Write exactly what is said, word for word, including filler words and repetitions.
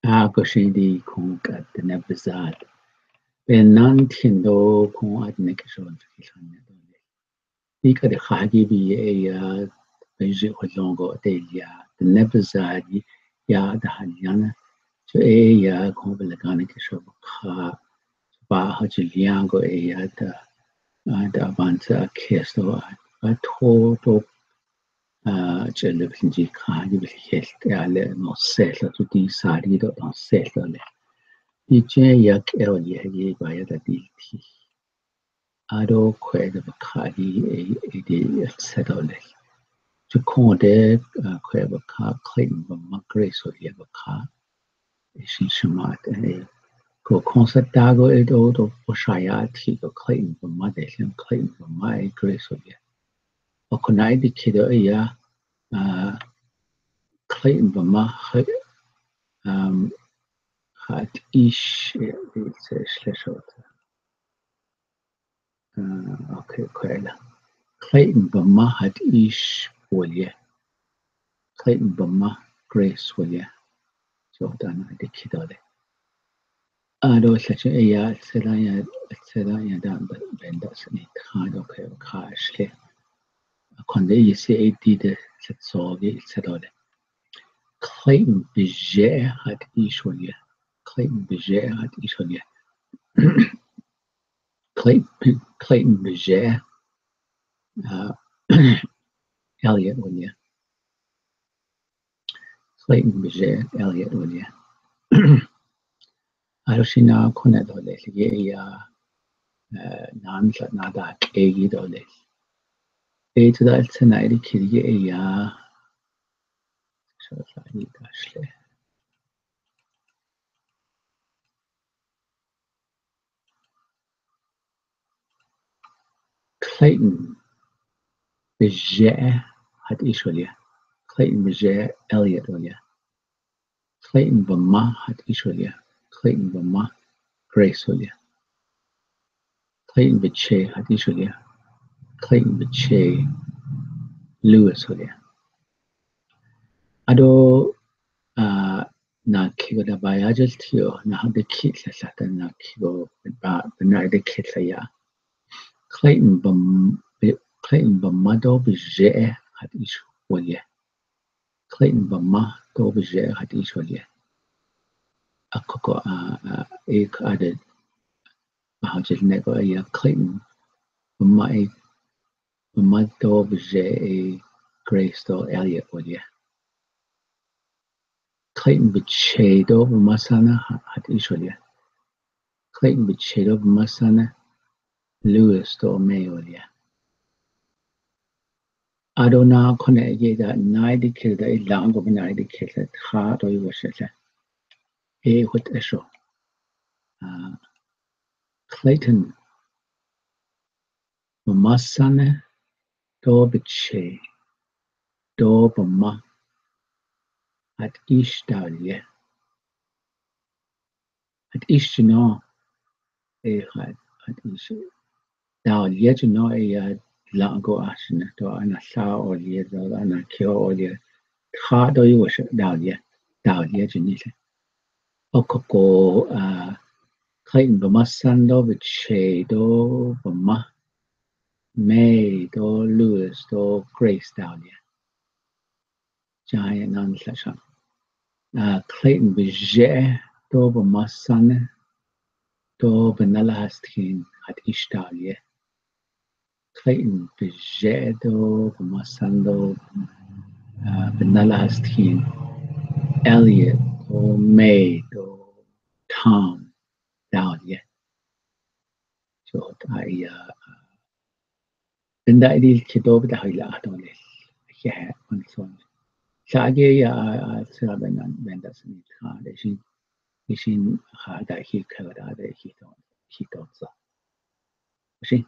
Ako sidi kong kat ne bezat. Penan tiendo kong at ne kishon kisan ne dole. Di ka de khagi bi e ya beji holong go te ya ne bezat ya da han yan. So e ya kong belakan kishon kha. Ba ha ji liang go e ya da, ah, da ban sa kes do, ah, to to, ah, che le phin ji kha ji bi hel te ale no sel tu di sari do dong sel do le. Di che ya ke o ye ye ba ya da di ti. Ado kwe da ba kha di e, e di se do le. Chu kong de, ah, kwe ba kha, Clayton Bamma Grace o ye ba kha. Isin semat e. Ko kong sa ta go e do do ko saya ti ko Clayton Bamma de lem Clayton Bamma e Grace o ye. O ko nai di kido e ya, ah, Clayton Bamma he, um, hat ish, e, e, se shle shot. Ah, okay, okay la. Clayton Bamma hat ish o ye. Clayton Bamma Grace o ye. So dan ai di kido le. Ado sa che ya, se da ya, se da ya dan ben da se ni kha do ke kha shle. Kon de ye se e di de se so ge se do le. Clayton Bije hat ish o ye. Clayton Bije hat ish o ye. Clayton, Clayton Bije, ah, Elliot o ye. Clayton Bije, Elliot o ye. Aro sina kone do le lagi ya, eh, nan sa na da ke gi do le. E tu da se na ri ki ye ya. So sa ni da shle. Clayton Bije hat ish o ye. Clayton Bije Elliot o ye. Clayton Bamma hat ish o ye. Clayton Bamma Grace o ye. Clayton Biche hat ish o ye. Clayton Biche Lewis o ye. Ado, ah, na ki go da ba ya jel tio, na ha de ki sa sa ta na ki go ba, ba na de ki sa ya. Clayton Bam, Clayton Bamma do Bije hat ish o ye. Clayton Bamma do Bije hat ish o ye. Ako ko, ah, ah, e ka de, ah, jel ne ko ya Clayton Bamma e, Bamma do Bije e Grace do Elliot o ye. Clayton Biche do Bamma sa na ha, hat ish o ye. Clayton Biche do Bamma sa na Lewis do May o ye. Ado na kone ye da nai di ke da i lang go nai di ke da tha do i wa she le. E hut e sho. Ah, Clayton Bamma sa na do Biche do Bamma hat ish dau ye. Hat ish jino e hat, hat ish dau ye jino e ya lang go a shin do ana sa o ye do ana kyo o ye. Tha do i wa she dau ye, dau ye jini le. Okoko, ah, Clayton Bamma san do Biche do Bamma, May do Lewis do Grace dau ye. Jai nan sa shan. Ah, Clayton Biche do Bamma san do Bamma la has thin hat ish dau ye. Clayton Biche do Bamma san do, ah, Bamma la has thin Elliot do May do Tom dau ye. So ta ya, ah, Benda i dil kido bida hoi la ato le. Ke he on son. Sa ge ya, ah, ah, sa benda, benda sini ta de sini. Isin ha da hi ka da de hi to, hi to sa. Isin